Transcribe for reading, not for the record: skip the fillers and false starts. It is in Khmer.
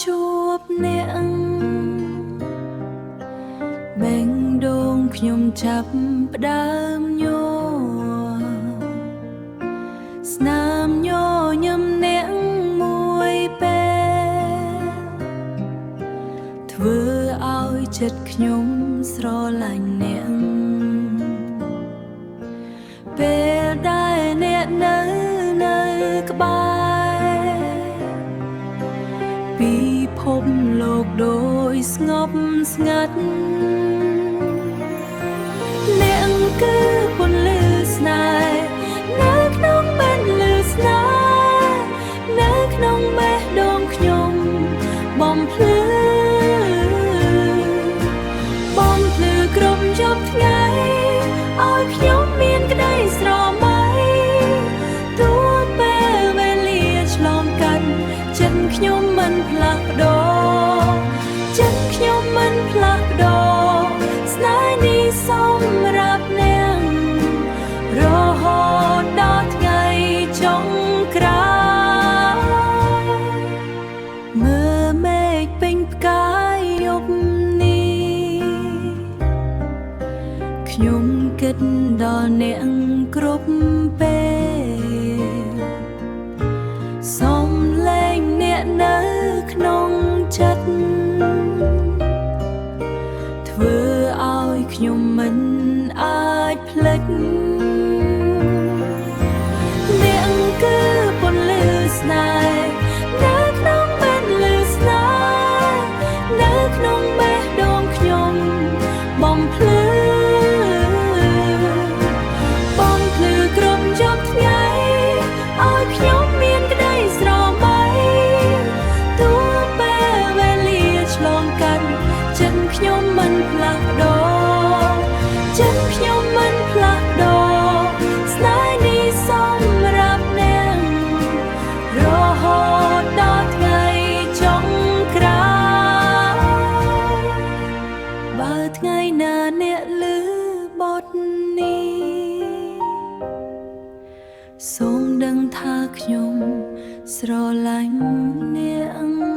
ជួបអ្នកបេងដូងខ្ញុំចាប់ផ្ដើមញ័រស្នាមញញឹមអ្នកមួយពេលធ្វើឲ្យចិត្តខ្ញុំស្រឡាញ់អ្នកពេលដែលអ្នកនៅក្បែរពិភពលោកដោយស្ងប់ស្ងាត់អ្នកគឺពន្លឺស្នេហ៍នៅក្នុងបេះលឺស្នេហ៍នៅក្នុងបេះដូងខ្ញុំបំភ្លឺបំភ្លឺគ្រប់យប់ថ្ងៃឲ្យខ្ញុំមានក្តីស្រមៃទោះពេលវេលាឆ្លងកាត់ចិត្តខ្ញុំមិនផ្លាស់ប្ដូរចិត្តខ្ញុំមិនផ្លាស់ប្ដូរស្នេហ៍នេះសម្រាប់អ្នករហូតដល់ថ្ងៃចុងក្រោយមើលមេឃពេញផ្កាយយប់នេះខ្ញុំគិតដល់អ្នកគ្រប់ពេលសូមលែងអ្នកនៅក្នុងចិត្តធ្វើឲ្យខ្ញុំមិនអាចភ្លេចអ្នកគឺពន្លឺស្នេហ៍នៅក្នុងបេះលឺស្នេហ៍នៅក្នុងបេះដូងខ្ញុំបំភ្លឺបំភ្លឺគ្រប់យប់ថ្ងៃឲ្យខ្ញុំមានក្តីស្រមៃទោះពេលវេលាឆ្លងកាត់ចិត្តខ្ញុំមិនផ្លាស់ប្ដូរចិត្តខ្ញុំមិនផ្លាស់ប្ដូរស្នេហ៍នេះសម្រាប់អ្នករហូតដល់ថ្ងៃចុងក្រោយបើថ្ងៃណាអ្នកឮបទនេះសូមដឹងថាខ្ញុំស្រឡាញ់អ្នក។